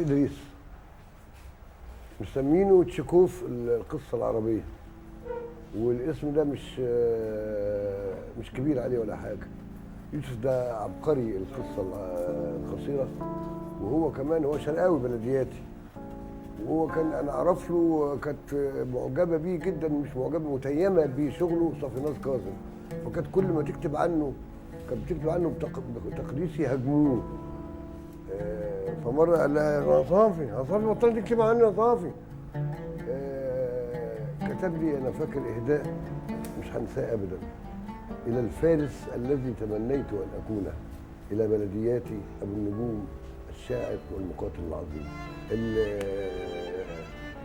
يوسف ادريس، مسمينه تشيكوف القصة العربية، والاسم ده مش كبير عليه ولا حاجة. يوسف ده عبقري القصة القصيرة، وهو كمان هو شرقاوي بلدياتي، وهو كان انا اعرف له، كانت معجبه بيه جدا، مش معجبه، متيمه بشغله صافيناز كاظم، فكانت كل ما تكتب عنه كانت بتكتب عنه بتقديس يهاجموه. فمره قال لها يا صافي يا صافي بطلت تكتب عني يا صافي. كتب لي، انا فاكر اهداء مش هنساه ابدا، الى الفارس الذي تمنيت ان اكونه، الى بلدياتي ابو النجوم الشاعر والمقاتل العظيم.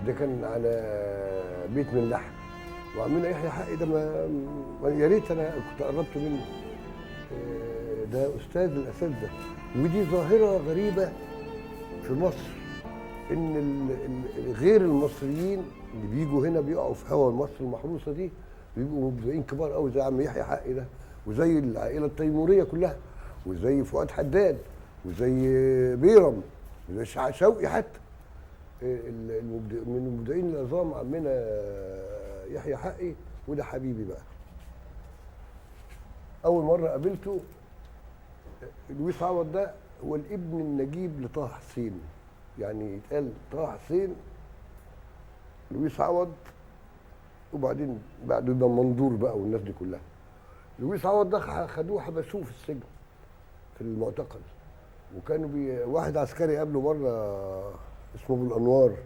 ده كان على بيت من لحم. وعمنا يحيى حقي ده ما يا ريت انا كنت قربت منه، ده استاذ الاساتذة. ودي ظاهره غريبة في مصر، ان غير المصريين اللي بيجوا هنا بيقعوا في هوا مصر المحروسة دي، بيبقوا مبدعين كبار قوي زي عم يحيى حقي ده، وزي العائلة التيموريه كلها، وزي فؤاد حداد، وزي بيرم، وزي شوقي حتى. من المبدعين العظام عمنا يحيى حقي، وده حبيبي بقى. اول مرة قابلته لويس عوض ده هو الابن النجيب لطه حسين، يعني يتقال طه حسين لويس عوض، وبعدين بعده ده منظور بقى والناس دي كلها. لويس عوض ده خدوه حبسوه في السجن في المعتقل، وكانوا واحد عسكري قابله مرة اسمه ابو الانوار،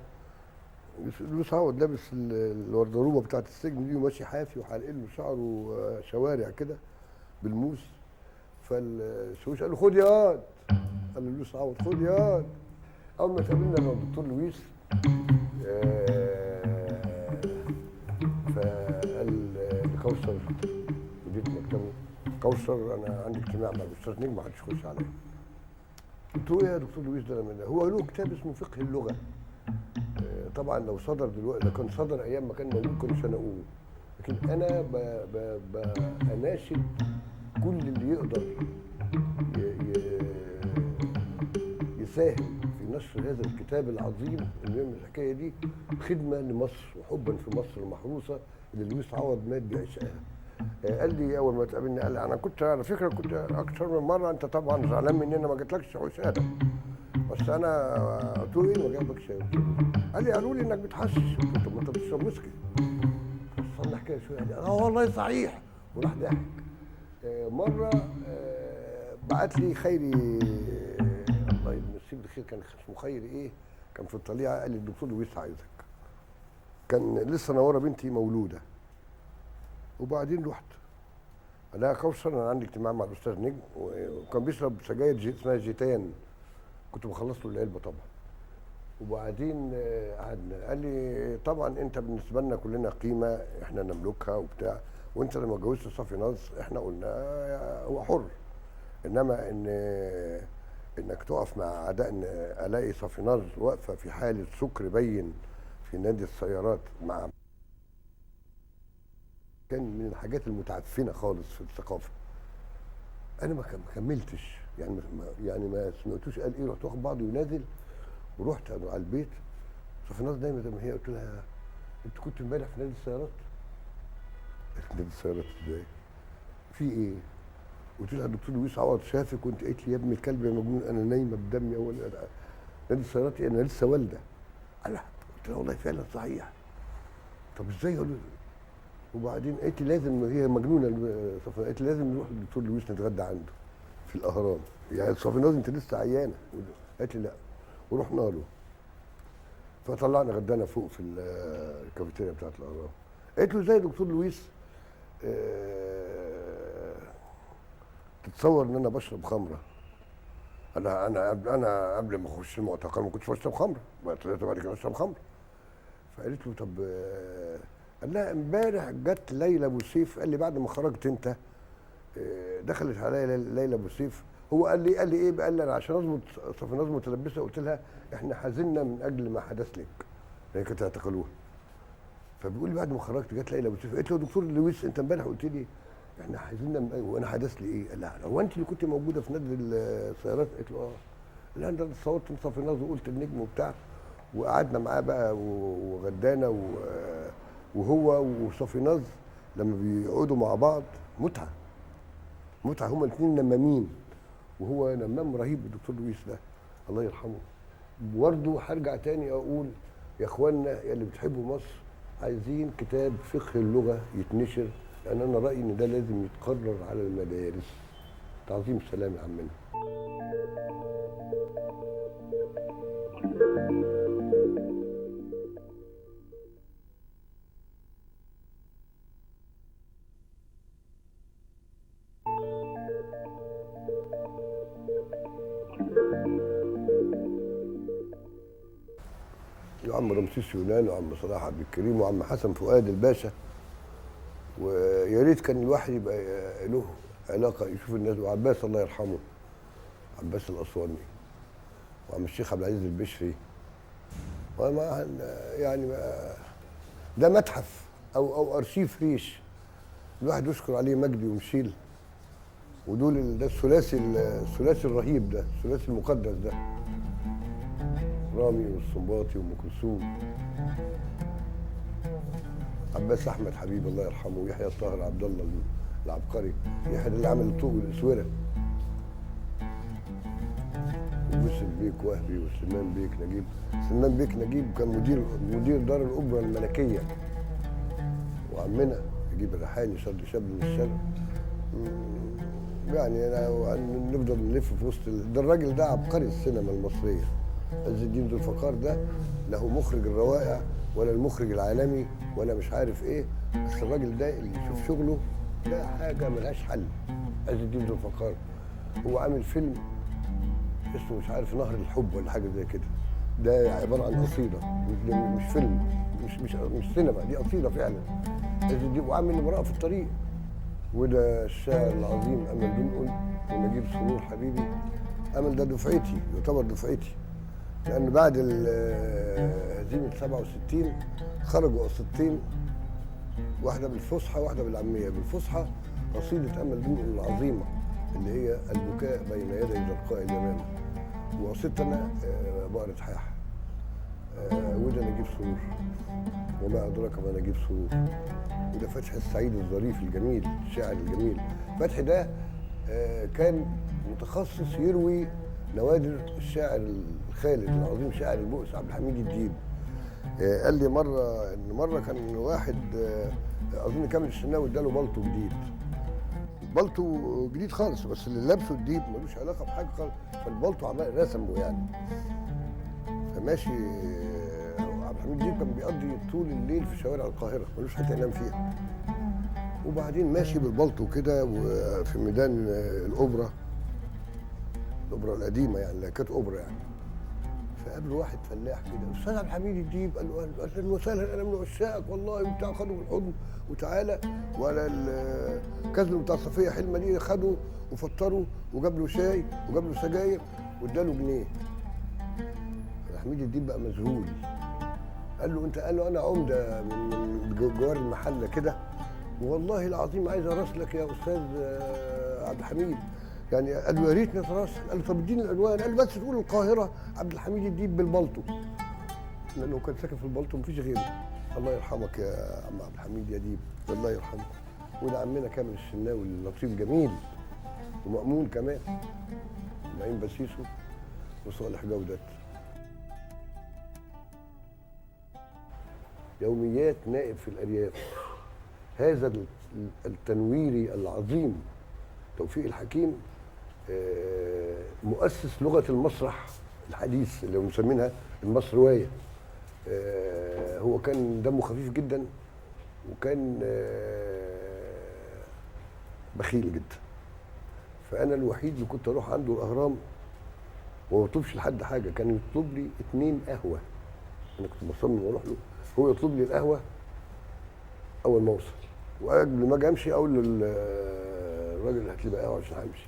لويس عوض لابس الوردروبه بتاعت السجن دي وماشي حافي وحالق له شعره شوارع كده بالموس. فالشويش قال له خد ياض، قال له لويس عوض خد ياض. اول ما اتقابلنا مع الدكتور لويس فقال لكوثر مديرة مكتبه، كوثر انا عندي اجتماع مع الاستاذ نجم ما حدش يخش عليا. قلت له ايه يا دكتور لويس ده؟ هو له كتاب اسمه فقه اللغة، طبعا لو صدر دلوقتي، لو كان صدر ايام ما كان موجود كانوا شنقوه، لكن انا بناشد كل اللي يقدر يساهم في نشر هذا الكتاب العظيم اللي يعمل الحكاية دي خدمة لمصر وحبا في مصر المحروسة اللي لويس عوض مات بعشقها. قال لي اول ما اتقابلنا، قال لي انا كنت على فكرة كنت اكثر من مرة، انت طبعا زعلان مني ما جيتلكش عوش ادم، بس انا قلت له ايه ما جابكش؟ قال لي قالوا لي انك بتحشش. قلت له طب ما انت بتشرب ويسكي. فصلنا حكاية شوية، قال لي اه والله صحيح، وراح ضحك. مرة بعت لي خيري، الله يمسيه بالخير، كان اسمه خيري ايه، كان في الطليعة، قال لي الدكتور لويس عايزك. كان لسه نوره بنتي مولودة. وبعدين رحت، لا كوثر انا عندي اجتماع مع الاستاذ نجم، وكان بيشرب سجاير اسمها جيتان، كنت بخلص له العلبة طبعا. وبعدين قعدنا، قال لي طبعا انت بالنسبة لنا كلنا قيمة احنا نملكها وبتاع، وانت لما اتجوزت صافيناز احنا قلنا هو حر، انما ان انك تقف مع اعداء، ان الاقي صافيناز واقفة في حاله سكر بين في نادي السيارات مع، كان من الحاجات المتعفنه خالص في الثقافة. انا ما كملتش يعني، ما سمعتوش قال ايه، رحت واخد بعضي ونازل، ورحت على البيت. صافيناز نايمة زي ما هي، قلت لها انت كنت امبارح في نادي السيارات؟ قالت نادي السيارات ازاي؟ في ايه؟ قلت لها الدكتور لويس عوض شافك وانت قالت لي يا ابن الكلب يا مجنون انا نايمة بدمي اول نادي السيارات، انا لسه والده. قال قلت لها والله فعلا صحيح. طب ازاي؟ وبعدين قالت لي لازم، هي مجنونة صافيناز، قالت لي لازم نروح للدكتور لويس نتغدى عنده في الاهرام، يعني صافيناز انت لسه عيانه. قالت لي لا، ورحنا له. فطلعنا غدانا فوق في الكافيتيريا بتاعت الاهرام. قالت له ازاي يا دكتور لويس تتصور ان انا بشرب خمره؟ انا انا انا قبل ما اخش المعتقل ما كنتش بشرب خمره، طلعت بعد كده بشرب خمره. فقالت له طب، قال لها امبارح جت ليلى ابو سيف، قال لي بعد ما خرجت انت دخلت عليا ليلى ابو سيف، هو قال لي ايه؟ قال لي انا عشان اظبط صافيناز متلبسه قلت لها احنا حزننا من اجل ما حدث لك، هي كانت اعتقلوها. فبيقول لي بعد ما خرجت جت ليلى ابو سيف، قالت له دكتور لويس انت امبارح قلت لي احنا حزننا وانا حدث لي ايه؟ قال لها هو انت اللي كنت موجودة في نادي السيارات؟ قالت له اه. لا ده صورت صافيناز وقلت النجم وبتاع، وقعدنا معاه بقى وغدانا، وهو وصافيناز لما بيقعدوا مع بعض متعه متعه، هما الاثنين نمامين، وهو نمام رهيب الدكتور لويس ده الله يرحمه. برضه هرجع تاني اقول يا اخوانا يا اللي بتحبوا مصر، عايزين كتاب فقه اللغة يتنشر، لان انا رايي ان ده لازم يتقرر على المدارس. تعظيم سلام يا عمنا. وعم رمسيس يونان وعم صلاح عبد الكريم وعم حسن فؤاد الباشا، ويا ريت كان الواحد يبقى له علاقة يشوف الناس. وعباس الله يرحمه، عباس الاسواني، وعم الشيخ عبد العزيز البشري، وما يعني ده متحف او ارشيف ريش الواحد يشكر عليه مجدي ومشيل، ودول ده الثلاثي الرهيب ده، الثلاثي المقدس ده، رامي والسنباطي وام كلثوم، عباس احمد حبيب الله يرحمه، ويحيى الطاهر عبد الله العبقري، يحيى اللي عمل الطوق والاسوره، ويوسف بيك وهبي وسليمان بيك نجيب. سليمان بيك نجيب كان مدير دار الاوبرا الملكية، وعمنا نجيب الريحاني شاب شاب من الشرق. يعني أنا نفضل نلف في وسط ده. الراجل ده عبقري السينما المصرية، عز الدين ذو الفقار ده، له مخرج الروائع ولا المخرج العالمي ولا مش عارف ايه، بس الراجل ده اللي يشوف شغله ده حاجة ملهاش حل. عز الدين ذو الفقار هو عامل فيلم اسمه مش عارف نهر الحب ولا حاجة زي كده، ده عبارة عن قصيدة، مش فيلم، مش مش مش سينما، دي قصيدة فعلا. عز الدين وعامل امرأة في الطريق، وده الشاعر العظيم امل دنقل ونجيب سرور حبيبي. امل ده دفعتي، يعتبر دفعتي، لأن بعد هزيمة 67 خرجوا قصيدتين، واحدة بالفصحى واحدة بالعامية. بالفصحى قصيدة أمل دنقل العظيمة اللي هي البكاء بين يدي زرقاء اليمامة، وقصيدة أنا بقرة حاح، وده نجيب سرور، وما أدراك ما نجيب سرور. وده فتحي السعيد الظريف الجميل، الشاعر الجميل. فتحي ده كان متخصص يروي نوادر الشاعر الخالد العظيم شاعر البؤس عبد الحميد الديب. قال لي مرة ان مرة كان واحد اظن كامل الشناوي اداله بالطو جديد، بالطو جديد خالص، بس اللي لابسه الديب ملوش علاقة بحاجة خالص، فالبالطو عمال رسمه يعني. فماشي عبد الحميد الديب كان بيقضي طول الليل في شوارع القاهرة، ملوش حتة ينام فيها. وبعدين ماشي بالبالطو كده وفي ميدان الاوبرا، الاوبرا القديمة يعني، اللي كانت اوبرا يعني. فقابله واحد فلاح كده، استاذ عبد الحميد الديب، قال له اهلا وسهلا، انا من عشاقك والله وبتاع، خده بالحضن وتعالى. ولا الكازلو بتاع صفيه حلمه دي خده وفطره وجاب له شاي وجاب له سجاير واداله جنيه. عبد الحميد الديب بقى مذهول، قال له انت؟ قال له انا عمده من جوار المحلة كده، والله العظيم عايز اراسلك يا استاذ عبد الحميد يعني. قال له يا ريت نتراسل. قال له طب اديني العنوان. قال له بس تقول القاهرة عبد الحميد الديب بالبلطو، لانه كان ساكن في البلطو مفيش غيره. الله يرحمك يا عم عبد الحميد يا ديب، الله يرحمه. وده عمنا كامل الشناوي اللطيف جميل، ومأمون كمان، نعيم بسيسو وصالح جودت. يوميات نائب في الارياف، هذا التنويري العظيم توفيق الحكيم، مؤسس لغة المسرح الحديث اللي مسمينها المصرواية. هو كان دمه خفيف جدا، وكان بخيل جدا. فأنا الوحيد اللي كنت أروح عنده الأهرام وما بطلبش لحد حاجة، كان يطلب لي 2 قهوة. أنا كنت مصمم أروح له، هو يطلب لي القهوة أول ما أوصل، وقبل ما أجي أمشي أقول للراجل هات لي بقى قهوة عشان همشي.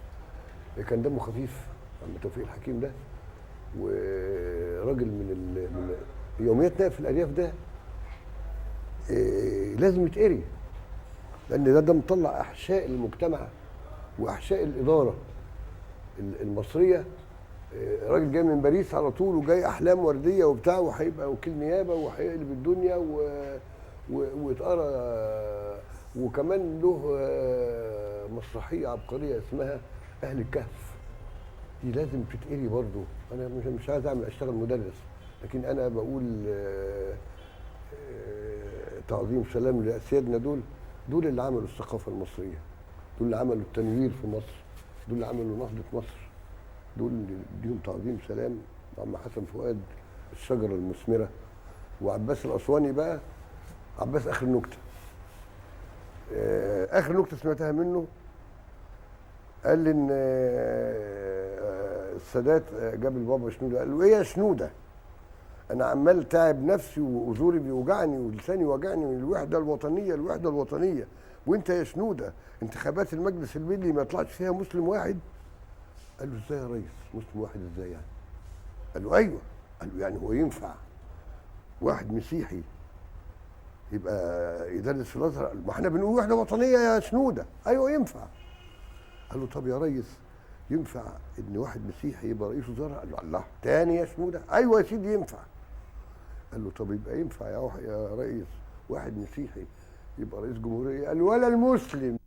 كان دمه خفيف عم توفيق الحكيم ده، وراجل من يوميات نائب في الارياف ده لازم يتقري، لان ده مطلع احشاء المجتمع واحشاء الادارة المصرية راجل جاي من باريس على طول وجاي احلام وردية وبتاع، وهيبقى وكيل نيابة وهيقلب الدنيا واتقرا، وكمان له مسرحية عبقرية اسمها اهل الكهف، دي لازم تتقري برضه. انا مش عايز اعمل اشتغل مدرس، لكن انا بقول تعظيم سلام لاسيادنا دول اللي عملوا الثقافة المصرية، دول اللي عملوا التنوير في مصر، دول اللي عملوا نهضة مصر، دول اللي اديهم تعظيم سلام. عم حسن فؤاد الشجرة المثمرة، وعباس الاسواني بقى، عباس اخر نكتة، اخر نكتة سمعتها منه قال لي ان السادات جاب البابا شنودة، قال له ايه يا شنودة؟ انا عمال تعب نفسي وزوري بيوجعني ولساني وجعني من الوحدة الوطنية الوحدة الوطنية، وانت يا شنودة انتخابات المجلس الملي ما يطلعش فيها مسلم واحد؟ قال له ازاي يا ريس مسلم واحد ازاي يعني؟ قال له ايوه. قال له يعني هو ينفع واحد مسيحي يبقى يدرس في الازهر؟ ما احنا بنقول وحده وطنية يا شنودة. ايوه ينفع. قال له طب يا ريس ينفع ان واحد مسيحي يبقى رئيس وزراء؟ قال له الله تاني يا شنودة. ايوه يا سيدي ينفع. قال له طب يبقى ينفع يا ريس واحد مسيحي يبقى رئيس جمهورية؟ قال له ولا المسلم.